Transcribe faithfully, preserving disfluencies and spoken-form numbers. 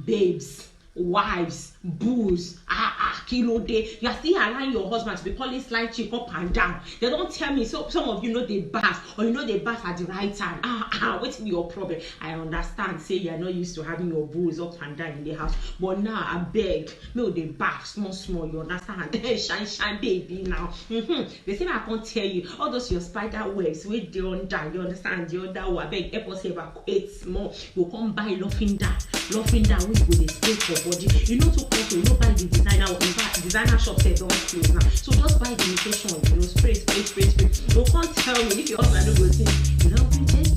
Babes, wives, booze, ah ah, kí ló dé? You are still allowing your husband to be calling slight chick up and down. They don't tell me, so some of you know they bath or you know they bath at the right time. Ah ah, what's your problem? I understand, say you're not used to having your booze up and down in the house, but now I beg, no, they bath small small. You understand? Shine shine, baby. Now, mm-hmm. They say I can't tell you all those your spider webs wey dey under. You understand? The other one, beg, help us evacuate small. You come buy laughing down. Laughing down, we go dey spray for body. You know, to come to, you know, buy the designer one. In fact, designer shop sef don close now. So just buy the imitation, you know, spray, spray, spray, spray. You can't tell me if your husband no go think, love you,